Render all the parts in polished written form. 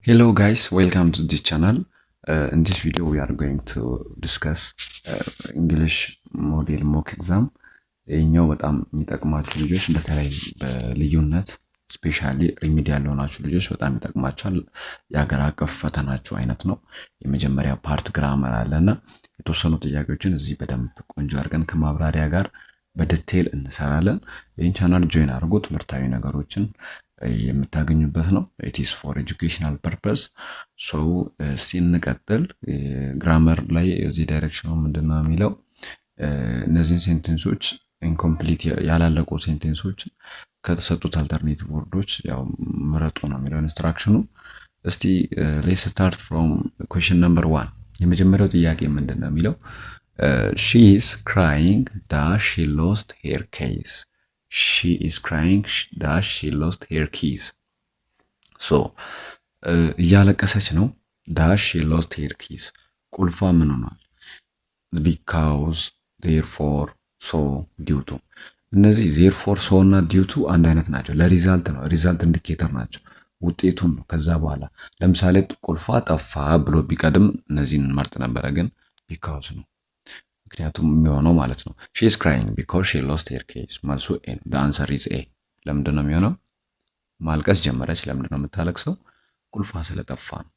Hello guys, welcome to this channel. In this video we are going to discuss English model mock exam። ይህኛው በጣም የሚጠቅማችሁ ልጆች፣ በተለይ በልዩነት specially remedial የሆናችሁ ልጆች በጣም ይጠቅማችኋል። የሀገር አቀፍ ፈተናችሁ አይነት ነው። የመጀመሪያ part grammar አለ እና የተወሰኑ ጥያቄዎችን እዚህ በደንብ ቆንጆ አድርገን ከማብራሪያ ጋር በ detail እንሰራለን። ይህን channel join አድርጎ ትምህርታዊ ነገሮችን የምታገኙበት ነው። It's for educational purpose። So እስቲ እንቀጥል። Grammar ላይ እዚህ direction ኑ ምንድን ነው የሚለው፣ እነዚህን sentence ኦች፣ incomplete ያላለቁ sentence ኦች ከተሰጡት alternative word ኦች ያው ምረጡ ነው የሚለው instruction ኑ። እስቲ let's start from question number 1። የመጀመሪያው ጥያቄ ምንድን ነው የሚለው፣ she is crying dash she lost her keys። She is crying dash she lost her keys። So እያለቀሰች ነው dash she lost her keys። ቁልፏ ምን ሆኗል? Because፣ therefore፣ so፣ due to። እነዚህ therefore፣ so እና due to አንድ አይነት ናቸው። ለ result ነው፣ result indicator ናቸው። ውጤቱን ነው። ከዛ በኋላ ለምሳሌ ቁልፏ ጠፋ ብሎ ቢቀድም እነዚህን እንመርጥ ነበረ፣ ግን because ነው ምክንያቱም የሚሆነው ማለት ነው። She is crying because she lost her keys። መልሱ A ነው። Answer is A። ለምንድን ነው የሚሆነው? ማልቀስ ጀመረች። ለምንድን ነው የምታለቅሰው? ቁልፏ ስለጠፋ ነው።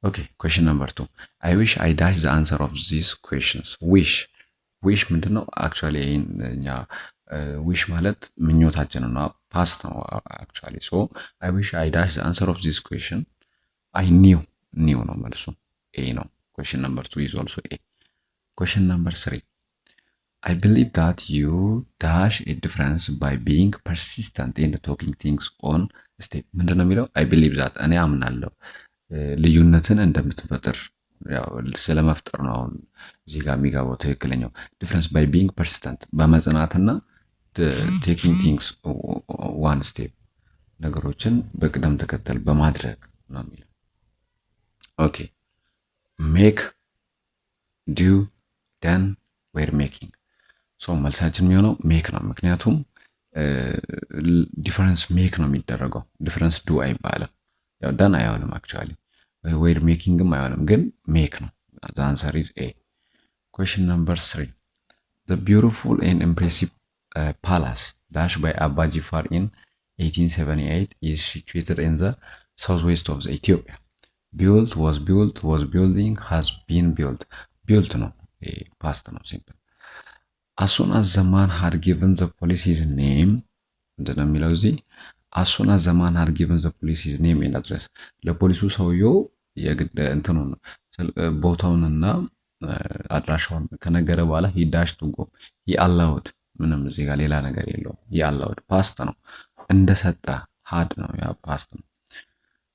Okay, question number 2። I wish I dash the answer of these questions። Wish፣ wish ምንድን ነው? Actually ይሄን እኛ wish ማለት ምኞታችን ነው፣ past ነው actually። So I wish I dash the answer of this question። I knew፣ knew ነው መልሱ፣ A ነው። Question number 2 is also A። Question number 3። I believe that you dash a difference by being persistent and taking things on step። ምንድን ነው የሚለው? I believe that፣ እኔ አምናለሁ ልዩነትን እንደምትፈጥር፣ ያው ስለ መፍጠር ነው። አሁን እዚህ ጋር የሚገባው ትክክለኛው difference by being persistent፣ በመጽናትና taking things one step፣ ነገሮችን በቅደም ተከተል በማድረግ ነው የሚለው። Okay, make፣ do፣ done፣ were making። So መልሳችን የሚሆነው make ነው። ምክንያቱም difference make ነው የሚደረገው። Difference do አይባልም። ያው done አይሆንም፣ actually were making ም አይሆንም፣ ግን make ነው። The answer is A። Question number 3። The beautiful and impressive palace dash by አባ ጂፋር in 1878 is situated in the southwest of the Ethiopia። Built፣ was built፣ was building፣ has been built። Built ነው፣ past ነው፣ simple። As soon as the man had given the police his name፣ ምንድን ነው የሚለው እዚህ? As soon as the man had given the police his name and address፣ ለፖሊሱ ሰውየው የግድ እንትኑን ቦታውንና አድራሻውን ከነገረ በኋላ he dash to go። He allowed፣ ምንም እዚህ ጋር ሌላ ነገር የለውም። He allowed past ነው፣ እንደሰጠ had ነው፣ ያ past ነው።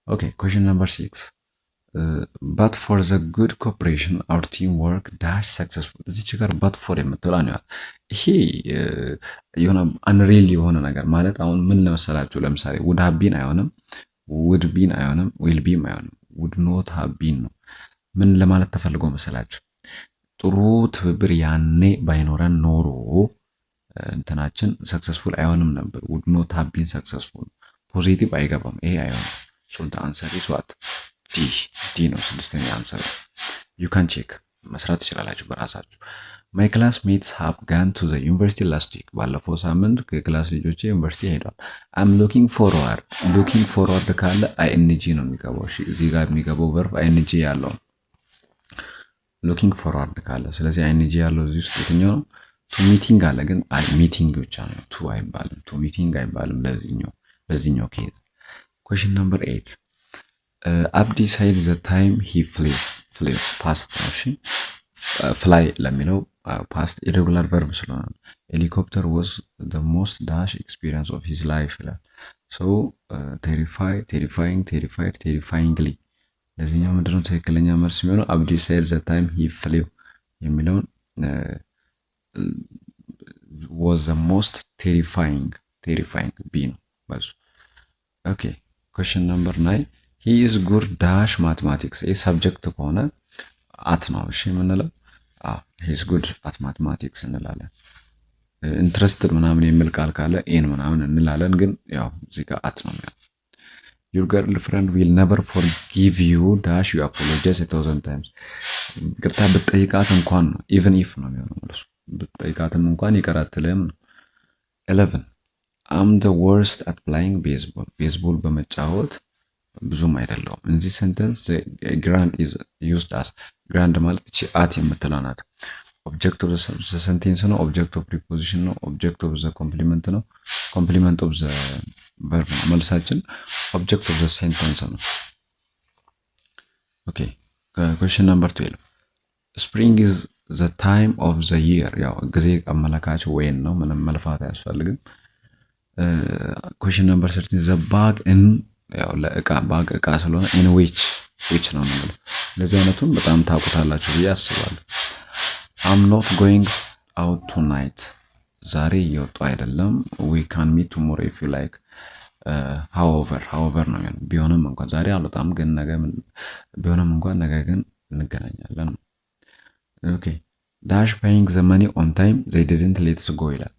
Okay, question number 6። But for the good cooperation our team work dash successful። እዚች ጋር but for የምትላ ነው። ይሄ የሆነ unreal የሆነ ነገር ማለት አሁን ምን ለመሰላችሁ፣ ለምሳሌ would have been አይሆንም፣ would been አይሆንም፣ will be ም አይሆንም፣ would not have been ነው። ምን ለማለት ተፈልጎ መሰላችሁ? ጥሩ ትብብር ያኔ ባይኖረን ኖሮ እንትናችን successful አይሆንም ነበር። Would not have been successful፣ positive አይገባም። ይሄ አይሆንም። So the answer is what? D፣ D ነው ስድስተኛ answer። You can check፣ መስራት ትችላላችሁ በራሳችሁ። My classmates have gone to the university last week። ባለፈው ሳምንት ከ class ልጆቼ ዩኒቨርሲቲ ሄዷል። I'm looking forward፣ looking forward ካለ ing ነው የሚገባው። እሺ፣ እዚህ ጋር የሚገባው verb ing ያለው looking forward ካለ፣ ስለዚህ ing ያለው እዚህ ውስጥ የትኛው ነው? To meeting አለ፣ ግን meeting ብቻ ነው፣ to አይባልም። To meeting አይባልም ለዚህኛው case። Question number 8። አብዲ said the time he flew፣ flew past ነው። እሺ፣ fly ለሚለው past irregular verb ስለሆነ helicopter was the most dash experience of his life ይላል። So terrify፣ terrifying፣ terrified፣ terrifyingly። ለዚህኛው ምንድነው ትክክለኛ መልስ የሚሆነው? አብዲ said the time he flew የሚለውን was the most terrifying፣ terrifying B ነው መልሱ። Okay, question number 9። He is good dash mathematics። ይህ subject ከሆነ at ነው እሺ የምንለው፣ he is good at mathematics እንላለን። Interested ምናምን የሚል ቃል ካለ in ምናምን እንላለን፣ ግን ያው እዚህ ጋር at ነው የሚሆነው። Your girlfriend will never forgive you dash you apologize 1,000 times። ይቅርታ ብትጠይቃት እንኳን ነው፣ even if ነው የሚሆነው መልሱ። ብትጠይቃትም እንኳን ይቅር አትልህም ነው። 11. I'm the worst at playing baseball። ቤዝቦል በመጫወት ብዙም አይደለሁም። In this sentence, gerund is used as። Gerund ማለት እቺ at የምትለው ናት። Object of the sentence ነው። Object of preposition ነው። Object of the complement ነው። Complement of the verb ነው። መልሳችን object of the sentence ነው። Okay, question number 12. Spring is the time of the year። ያው ጊዜ አመላካች when ነው። ምንም መልፋት አያስፈልግም። Question number 13. The bag in፣ ያው ለእቃ bag እቃ ስለሆነ in which ነው የምንለው። እንደዚህ አይነቱን በጣም ታውቁታላችሁ ብዬ አስባለሁ። I'm not going out tonight። ዛሬ እየወጡ አይደለም። We can meet tomorrow if you like። However፣ however ነው የሚሆነው። ቢሆንም እንኳን ዛሬ አልወጣም፣ ግን ነገ ቢሆንም እንኳን ነገ ግን እንገናኛለን። Okay, dash paying the money on time, they didn't let us go ይላል።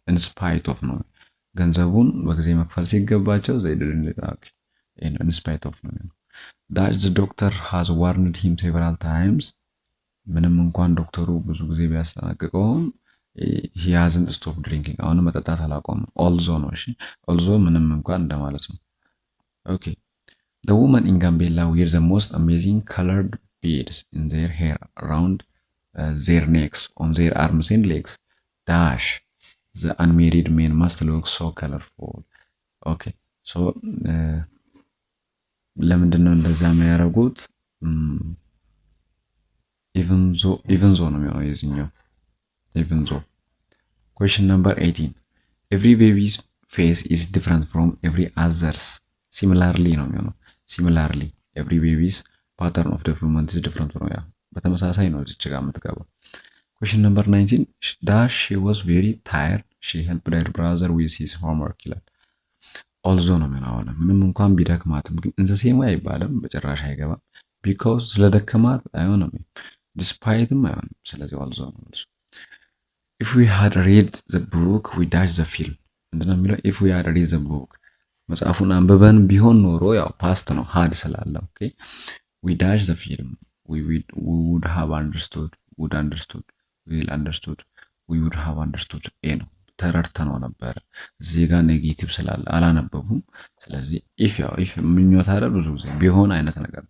In spite of ነው። ገንዘቡን በጊዜ መክፈል ሲገባቸው they didn't let። Okay, in spite of ነው። Dash the doctor has warned him several times። ምንም እንኳን ዶክተሩ ብዙ ጊዜ ቢያስጠነቅቀውም he hasn't stopped drinking። አሁንም መጠጣት አላቆምም። Although ነው። እሺ፣ although ምንም እንኳን እንደማለት ነው። Okay, the women in Gambella wear the most amazing colored beads in their hair, around their necks, on their arms and legs. Dash the unmarried men must look so colorful። Okay, so ለምንድን ነው እንደዛ የሚያደርጉት? Even though ነው የሚሆነው የዚህኛው፣ even though። Question number 18. Every baby's face is different from every others። Similarly ነው የሚሆነው። Similarly, every baby's pattern of development is different from። ያ በተመሳሳይ ነው እዚች ጋር የምትገባው። Question number 19. Dash she was very tired, she helped her brother with his homework ይላል። Although ነው የሚሆነው። አሁን ምንም እንኳን ቢደክማትም ግን in the same አይባልም፣ በጭራሽ አይገባም። Because ስለደከማት አይሆንም፣ despite ም አይሆንም። ስለዚህ although ነው መልሱ። If we had read the book, we dash the film። ምንድነው የሚለው? If we had read the book፣ መጽሐፉን አንብበን ቢሆን ኖሮ፣ ያው past ነው had ስላለ፣ okay, we dash the film, we would have understood, would understood, will understood, we would have understood። A ነው፣ ተረድተነው ነበረ። እዚህ ጋር negative ስላለ አላነበቡም። ስለዚህ if፣ ያው if ምኞት አይደል ብዙ ጊዜ ቢሆን አይነት ነገር።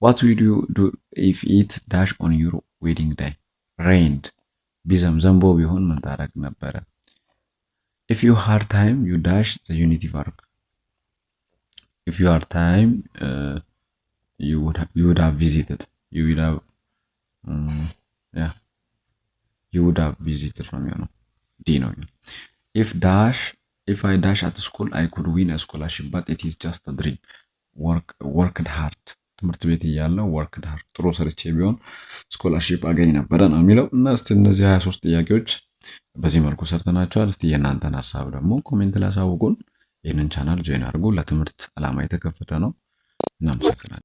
What would you do if it dash on your wedding day? Rained። ቢዘንብ፣ ዘንቦ ቢሆን ምን ታደርግ ነበረ? If you had time, you dash the Unity Park። If you had time, you would have visited, you would have, yeah, you would have visited ነው የሚሆነው፣ D ነው የሚሆነው። If dash, if I dash at school, I could win scholarship, but it is just dream። Worked hard። ትምህርት ቤት እያለሁ worked hard፣ ጥሩ ሰርቼ ቢሆን scholarship አገኝ ነበረ ነው የሚለው። እና እስቲ እነዚህ 23 ጥያቄዎች በዚህ መልኩ ሰርተናቸዋል። እስቲ የእናንተን ሀሳብ ደግሞ comment ላይ አሳውቁን። ይህንን channel join አድርጉ። ለትምህርት ዓላማ የተከፈተ ነው። እናመሰግናለን።